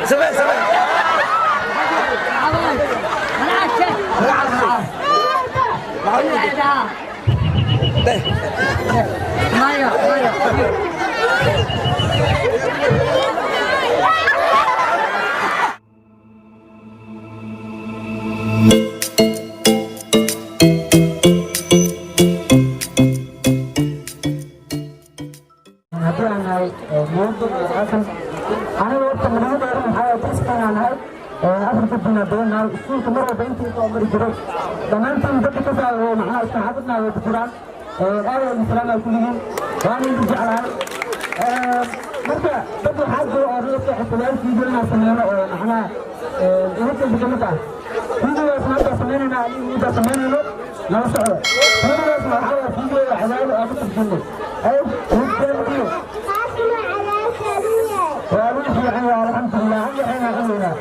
Samee, samee. Haddii aan nahay Muudo iyo Xasan, aniga horta madaxda dheer maxaa driskaan aan nahay, afarta bina badan nahay iskuulka mar walba intii soo mari jiray dhammaantiin dadka ka soo macnaha isku xaafadna way ku jiraan. Aad ay salaam kulligiin, waan idin jeclahay. Marka dad waxaa jira oo dadka xisaabaad video inaan sameyno oo macnaha idinka ka mid ah videogaas maanta sameynayna, anigu inta sameynayno nala socdo. Videogaas waxaa waa video cadaali aan ku tarjumnay ay muddo waa lagu fiican yahay, alxamdulilah. An waxayna cunaynaa.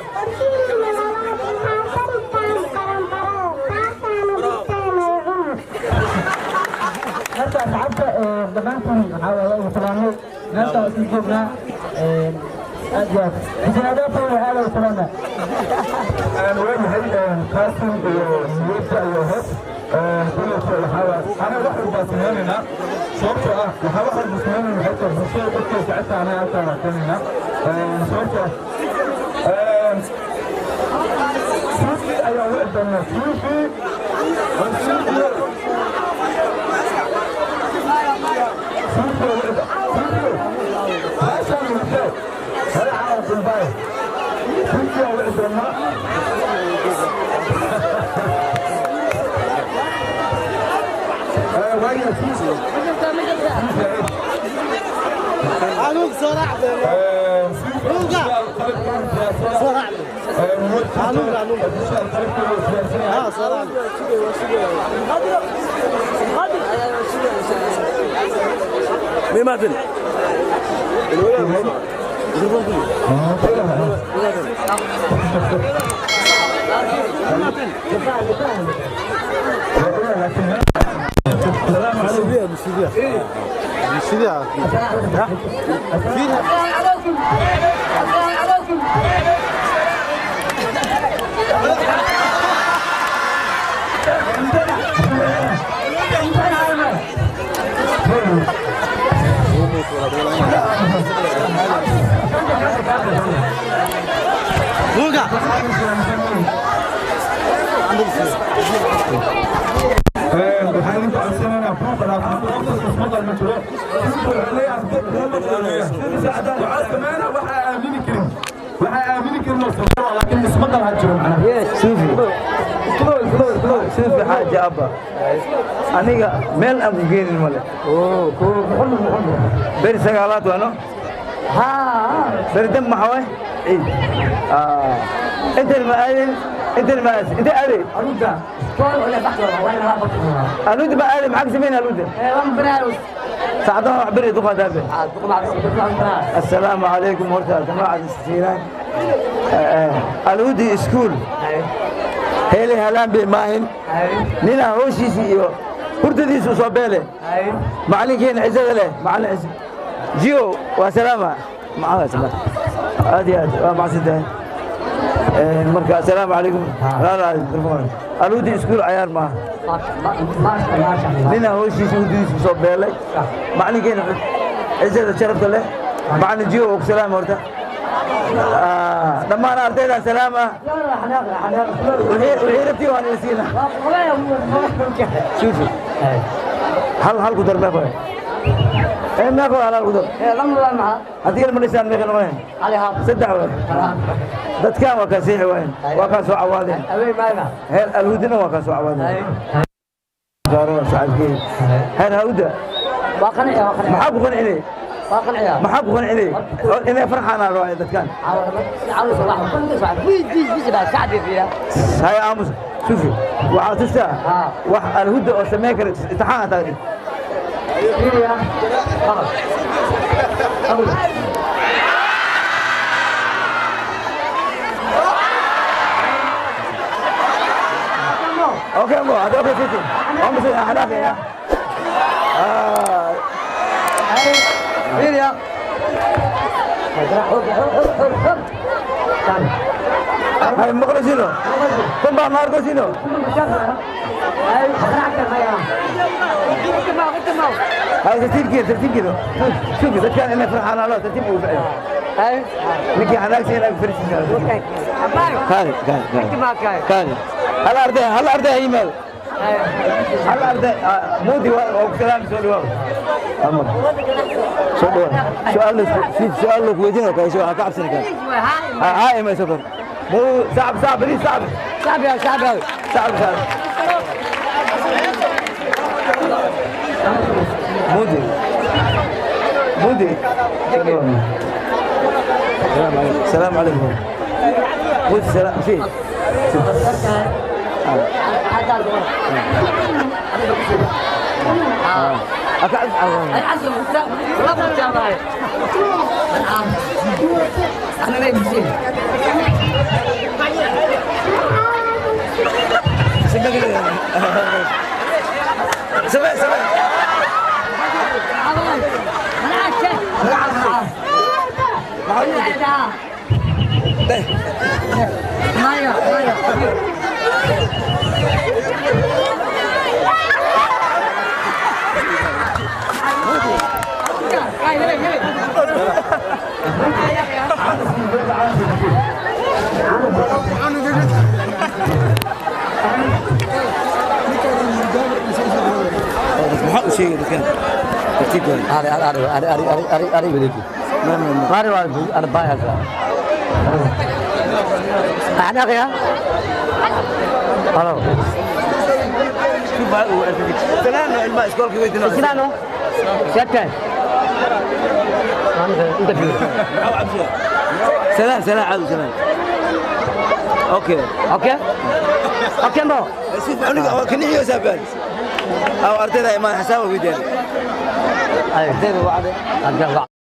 Marka asxaabta dhammaantiin waxaa waaye ugu salaamay, meesha waa isla joognaa aad iyo aad xisaabaadkooda aad ugu salaamaa. Aan waayahay Qaasim iyo Niyadda iyo Hees kulayso. Waxaa anaga wax walbaa sameynaynaa, sababtoo ah waxaa wax walba sameynayna waxay tahay bulshada dadkay jecesha anaga halkaa waa keenaynaa, sababtoo ah Suufi ayaa wici doonaa. Suufi, Suufi, Suufi, Suufi, meeshaan wixee hore caawa dambaay Suufi ayaa wici doonaa. Waayo Suufi, Mimaadin. Waxaan idinku codsanaynaa buuqa dhaafo, ma jiro. Waxaa sameynaa waxaa aamini karin, waxaa aamini karin oo sameeyo, laakiin ismaqal ha jiro macnaha. Suufi, Suufi Xaaji Abba, aniga meel aan ku geenin male. Beri sagaalaad waano, beri dam maxaa waay ciid intan ma aadin, intan ma aadin, intee aaday? Aluuda ma aaday, maxaa ka sameyn aluuda? Saacadaha wax beri duqa daabe. Assalaamu calaykum. Horta jamaacada istiiraan Aluudi iskuul hele halaan bay maahin ninaa hooshiisii iyo hurdadiisu soo beele macalinkeena cizada leh, macalin ciz jio waa salaama macaa salaam, aad iyo aad waa macsan tahay. Marka assalaamu calaykum. Aluudi iskuul cayaar maaha, ninaa hooshiisa hurdadiisu soo beelay macalinkeena cizada sharafta leh, macalin jio oo ku salaama. Horta dhammaan ardayda salaama, wixii rabtii waan ila siina. Suufi, hal hal ku dar meeqa ee meeqa hal hal ku dar haddii kale ma dhisaan, meeqa noqonayaan? Saddex waay. Dadkan waa kaa seexi waayeen, waa kaa soo cawaadeen, heer Alhudina waa kaa soo cawaadeen. Saaxiibkey heer Hawda, maxaa ku qancinay? Maxaa ku qancinay inay farxaan rabaa dadkan? Hay aamus. Suufi, waxaa tustaa wax Alhuda oo samayn kara imtixaan hataa dhig. Okay, mo, hada okay fiti. Aamus xanaaqaya. هاي مقرسينو كم بقى ماركوسينو هاي ترتيب كده ترتيب كده شوفي ده كان انا فرحان على ترتيب وفعل هاي نكي حناك سينا فرشي كان كان كان كان هلا ارضي هلا ارضي ايميل هلا ارضي مودي وكلام سؤال سؤال سؤال سؤال لك وجهك كاي شو كعب سنك هاي ما سكر مو صعب صعب لي صعب صعب يا صعب صعب صعب مودي مودي السلام عليكم السلام عليكم مودي سلام فيه سمع سمع شيء كان ترتيب هذا هذا هذا هذا هذا بديك ما ما انا باي هذا انا غير هلو شوف سلام الماء سكول كي ويتنا سلام شكل انت فيه سلام سلام عبد سلام اوكي اوكي اوكي مو شوف انا كني يوسف او ارتدى ما حسابه ويدير ايوه وعده عبد الله.